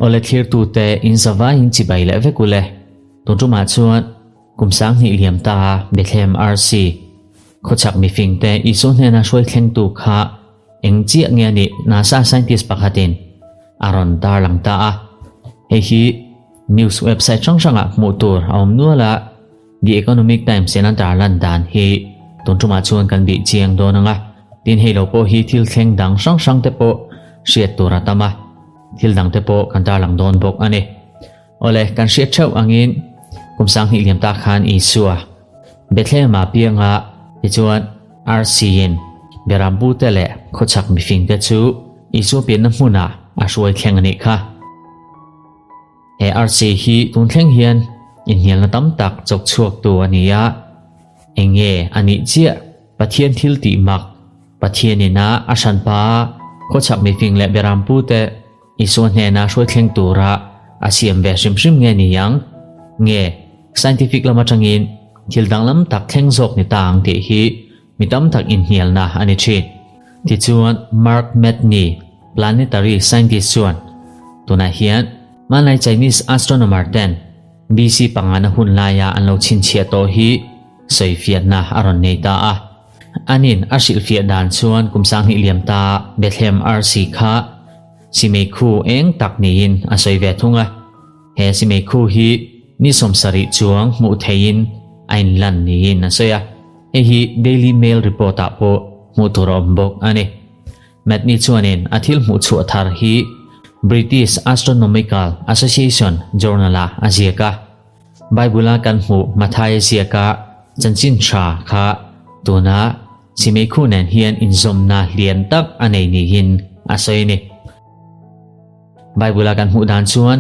Awle thlirtute in zavaiin chibai leh vek ule. Tun tumah chuan kum 2000 liam ta Bethlehem RC khawchhak mifingte Isua hnena hruai thlengtu kha eng chiah nge a nih NASA scientist pakhatin a rawn tarlang ta a. Hei hi news website hrang hrangah hmuh tur a awm nual a, The Economic Times in a tarlan dan hi tun tumah chuan kan bih chiang dawn ang a, tin hei lo pawh hi thil thleng dang hrang hrang te pawh hriat tur a tam a, thil dang te pawh kan tarlang dawn bawk a ni. Awle, kan hriat theuh angin kum 2000 liam tak khan Isua Bethlehem ah pianga tichuan RC in Berampu te leh khawchhak mifing te chu Isua pianna hmunah a hruai thleng a nih kha. He RC hi tun thleng hian inhnialna tam tak chawk chhuak tu a ni a, eng nge a nih chiah Pathian thil tih mak, Pathian ina a hranpa a khawchhak mifing leh Berampu te Isua hnena hruai thleng tura a siam ve hrim hrim nge ni ang? Nge scientific lam atangin thil danglam tak thleng zawk ni ta ang tih hi mi tam tak inhnialna a ni thin. Tichuan Mark Metni, planetary scientist chuan tunah hian hmanlai Chinese astronomer ten BC pangana hun laia an lo chhinchhiah tawh hi sawifiahna a rawn nei ta a. Anin a hrilhfiah dan chuan kum 2000 liam ta Bethlehem RC kha simei khu eng tak niin a sawi ve thung a. He simei khu hi ni 70 chuang hmuh theihin a inlan niin a sawi a. Hei hi Daily Mail report ah pawh hmuh tur a awm bawk a ni. Metni chuanin a thil hmuh chhuah thar hi British Astronomical Association journal ah a ziak a. Bible a kan hmuh Mathaia ziaka chanchin tha kha tuna Simei khu nen hian inzawmna lian tak a nei niin a sawi a ni. Bible a kan hmuh dan chuan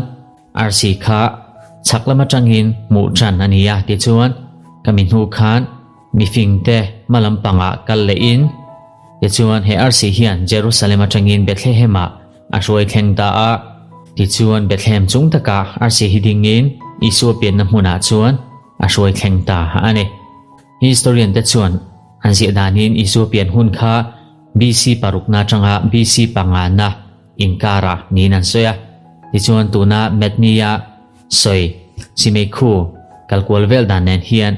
arsi kha chhak lam atangin hmuh tan a ni a, tichuan ka mi hnu khan mifing te hma lampangah kal lehin tichuan he arsi hian Jerusalem atangin Bethlehem ah a hruai thleng ta a, tichuan Bethlehem chung takah arsi hi dingin Isua pianna hmunah chuan a hruai thleng ta a ni. Historian te chuan an ziah danin Isua pian hun kha BC parukna atanga BC pangana inkara niin an sawi a. Tichuan tuna Metnia sawi Simei khu kalkual vel dan nen hian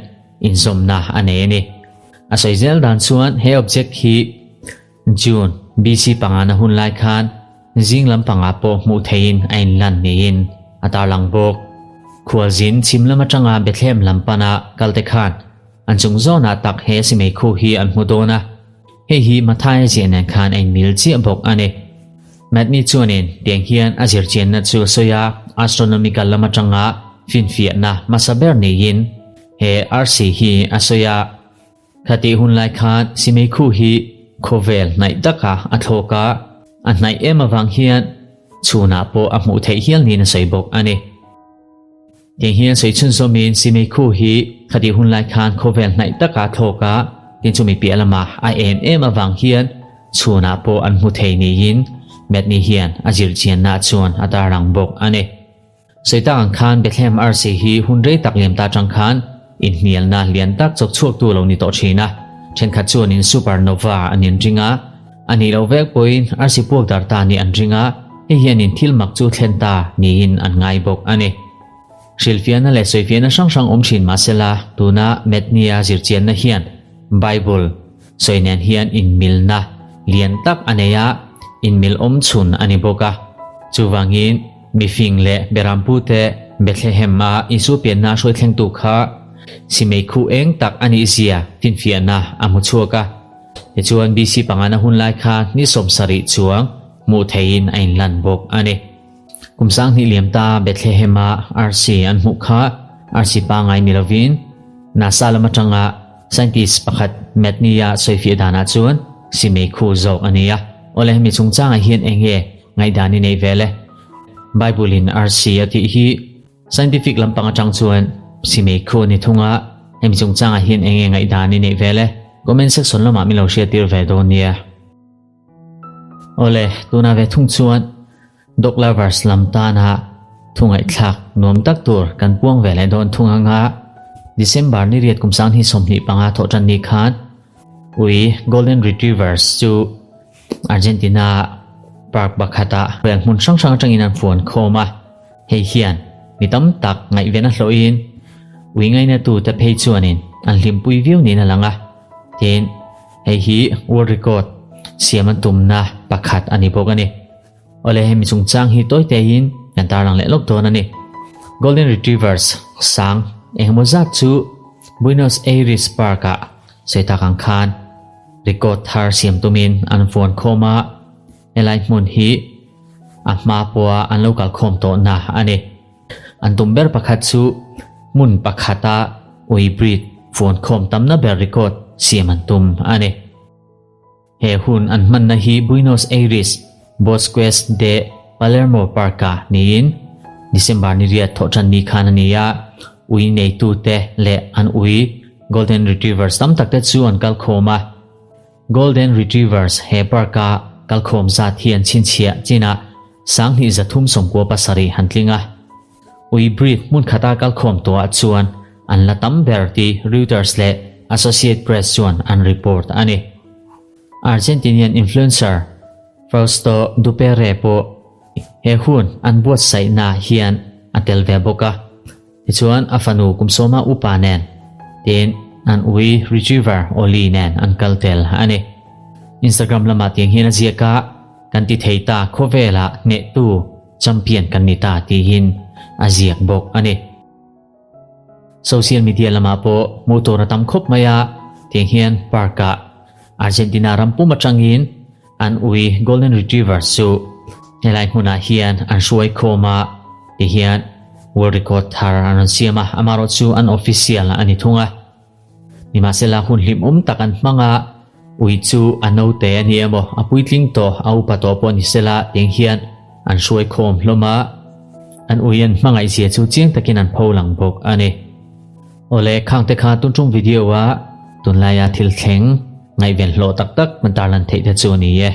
inzawmna a nei a ni. A sawi zel dan chuan he object hi June BC pangana hun lai khan zing lampangah pawh hmuh theihin a inlan niin a tarlang bawk. Khualzin chhim lam atanga Bethlehem lam pana kalte khan an chung zawnah tak he Simei khu hi an hmu dawn a. Hei hi Mathaia ziah nen khan a inmil chiah bawk a ni. Matni chuanin tiang hian a zirchianna chu a sawi a, astronomical lam atanga finfiahna hmasa ber niin he arsi hi a sawi a. Khatih hun lai khan Simei khu hi khawvel hnaih taka a thlawk a, a hnaih em avang hian chhunah pawh a hmuh theih hial niin a sawi bawk a ni. Tiang hian sawi chhunzawmin Simei khu hi khatih hun lai khan khawvel hnaih taka thlawk a, tin chumi piah lamah a en em avang hian chhunah pawh an hmu thei niin Metni hian a zirchianna chuan a tarlang bawk a ni. Sawi tak ang khan Bethlehem arsi hi hun rei tak liam ta tang khan inhnialna lian tak chawk chhuaktu lo ni tawh thin a, thenkhat chuanin supernova an inring a, a nih loh vek pawhin arsi puak dar ta nih an ring a, hei hianin thil mak chu thlen ta niin an ngai bawk a ni. Hrilhfiahna leh sawifiahna hrang hrang awm thin mahsela tuna Metnia zirchianna hian Bible sawi nen hian inmilna lian tak a nei a, inmil awm chhun a ni bawk a. Chuvangin mifing leh Berampute Bethlehem a Isua pianna hruai thlengtu kha Simei khu eng tak a nih zia finfiahna a hmu chhuak a. Tichuan BC pangana hun lai kha ni 70 chuang hmuh theihin a inlan bawk a ni. Kum 2000 liam ta Bethlehem a arsi an hmuh kha arsi pangai ni lovin NASA lam atanga scientist pakhat Metnia sawifiah danah chuan Simei khu zawk a ni a. Awle hemi chungchangah hian eng nge ngaihdan i nei vel e? Bible in arsi a tih hi scientific lampang atang chuan Simei khu a ni thung a, hemi chungchangah hian eng nge ngaihdan i nei vel e? Comment section lamah min lo hriattir ve dawn nia. Awle, tuna ve thung chuan Dog lovers lam tana thungaihthlak nuam tak tur kan puang ve leh dawn thung anga December ni riat kum 2025 thawh tan ni khan ui Golden Retrievers chu Argentina. Park pakhatah rel hmun hrang hrang atangin an fuan khawm a, hei hian mi tam tak ngaihven a hlawhin ui ngainatute phei chuanin an hlimpui viau niin a lang a, tin, hei hi world record siam an tumna pakhat a ni bawk a ni. Awle hemi chungchang hi tawi tein kan tarlang leh lawk dawn a ni. Golden Retrievers sang engemaw zat chu Buenos Aires Park-ah sawi tak ang khan record thar siam tumin an vuan khawm a, helai hmun hi a hma pawha an lo kal khawm tawhna a ni. An tum ber pakhat chu hmun pakhata ui breed vuan khawm tamna ber record siam an tum a ni. He hun an hmanna hi Buenos Aires Bosques de Palermo Park-ah niin December ni riat thawhṭan ni khan a ni a, ui neitute leh an ui Golden Retrievers tam takte chu an kalkhawm a. Golden Retrievers he park-a kalkhawm zat hi an chhinchhiah chinah 2377 han tling a. Ui breed hmun khata kalkhawm tawhah chuan an la tam ber tih Reuters leh Associate Press chuan an report a ni. Argentinian influencer Fausto Dupere pawh he hun an buatsaihna hian a tel ve bawk a. Tichuan a fanu kum sawma upa nen tin an ui retriever Oli nen an kal tel a ni. Instagram lamah tiang hian a ziak a, Kan ti thei ta khawvelah hnehtu champion kan ni ta tiin a ziak bawk a ni. Social media lamah pawh hmuh tur a tam khawp mai a, tiang hian park-ah Argentina ram pum atangin an ui Golden Retrievers chu helai hmunah hian an hruai khawm a, tihian world record thar an rawn siam a, amaherawh chu an official a ni thung a. Nimahsela hun hlimawm tak an hmang a, ui chu a naute a ni emaw, a puitling tawh, a upa tawh pawh ni sela tiang hian an hruai khawm hlawm a, an ui an hmangaihzia chu chiang takin an pho lang bawk a ni. Awle, khangte kha tunṭung video a tunlaia thil thleng ngaihven hlawh tak tak kan tarlan theih te chu a ni e.